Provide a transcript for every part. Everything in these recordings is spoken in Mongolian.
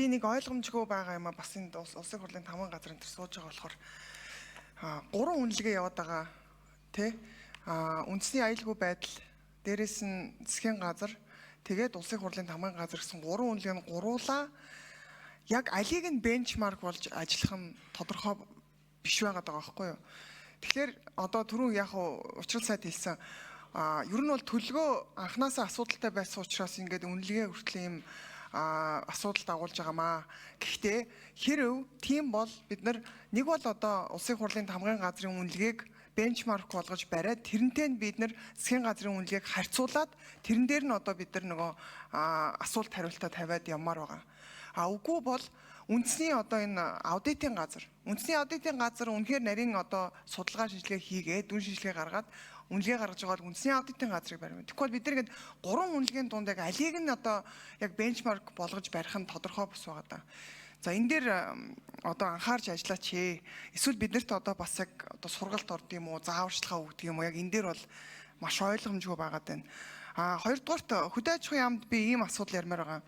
Би нэг ойлгомжгүй байгаа юм а, бас энд улсын хурлын тамган газар энэ төр сууж байгаа болохоор гурван үнэлгээ яваад байгаа, тий? Үндэсний аюулгүй байдал, дээрэс нь засгийн газар, тэгээд улсын хурлын тамган газар гэсэн гурван үнэлгээ нь гуруулаа яг алийг нь benchmark болж ажиллах нь тодорхой биш байгаад байгаа байхгүй юу? Тэгэхээр одоо түрүүн яг учрал сайд хэлсэн, ер нь бол төлгөө анханасаа асуудалтай байсан учраас ингээд үнэлгээ хүртэл ийм асуудал дагуулж байгаамаа. Гэхдээ хэрв тийм бол бид нар нэг бол одоо улсын хурлын тамгын газрын үнэлгээг benchmark болгож бариад, тэрнтэй нь бид нар засгийн газрын үнэлгээг харьцуулаад, тэрэн дээр нь одоо бид нар нөгөө асуулт хариултаа тавиад явмаар байгаа. А үгүй бол үндэсний одоо энэ аудитын газар, үндэсний аудитын газар үнэхээр нарийн одоо судалгаа шинжилгээ хийгээд, дүн шинжилгээ гаргаад, үнэлгээ гаргаж байгаа бол үндэсний аудитын газрыг барина. Тэгэхгүй бол бид нар ингээд гурван үнэлгээний дунд яг алийг нь одоо яг benchmark болгож барих нь тодорхой бус байгаа даа. За, энэ дээр одоо анхаарч ажиллаач ээ. Эсвэл биднэрт одоо бас яг одоо сургалт орд юм уу, зааварчилгаа өгдөг юм уу? Яг энэ дээр бол маш ойлгомжгүй байгаад байна. А хоёрдугаарт хөдөө аж ахуйн яамд би ийм асуудал ярмаар байгаа.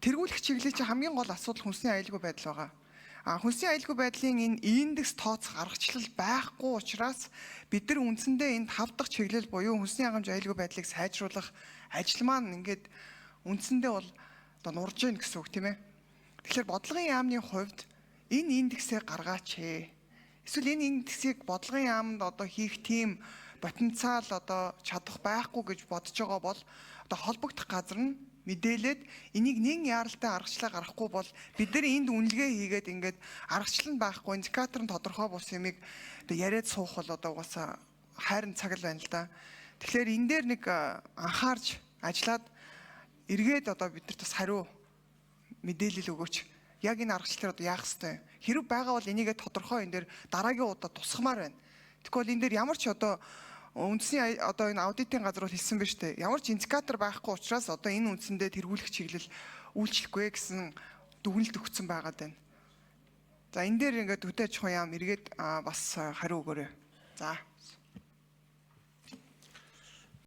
Тэргүүлэх чиглэлийн чинь хамгийн гол асуудал хүнсний аюулгүй байдал байгаа. А хүнсний аюулгүй байдлын энэ индекс тооцох аргачлал байхгүй учраас бид нар үндсэндээ энэ тав дахь чиглэл буюу хүнсний хангамж, аюулгүй байдлыг сайжруулах ажил маань ингээд үндсэндээ бол одоо нурж гин гэсэн үг, тийм ээ. Тэгэхээр бодлогын яамны хувьд энэ индексээ гаргаач ээ. Эсвэл энэ индексийг бодлогын яамд одоо хийх тийм потенциал, одоо чадах байхгүй гэж бодож байгаа бол одоо холбогдох газар нь мэдээлээд, энийг нэн яаралтай аргачлал гаргахгүй бол бид нар энд үнэлгээ хийгээд, ингээд аргачлал нь байхгүй, индикатор нь тодорхой бус юмыг одоо яриад суух бол одоо угаасаа хайрын цаг л байна л да. Тэгэхээр энэ дээр нэг анхаарч ажиллаад, эргээд одоо бид нарт бас хариу мэдээлэл өгөөч. Яг энэ аргачлалаар одоо яах ёстой юм? Хэрэг байгаа бол энийгээ тодорхой энэ дээр дараагийн удаа тусгамаар байна. Тэгэхгүй бол энэ дээр ямар ч одоо үндэсний одоо энэ аудитын газар бол хэлсэн ба штэ. Ямар ч индикатор байхгүй учраас одоо энэ үндсэндээ тэргүүлэх чиглэл үйлчлэхгүй гэсэн дүгнэлт өгсөн байгаад байна. За, энэ дээр ингээд хөдөө аж ахуйн яам эргээд бас хариу өгөөрэй. За.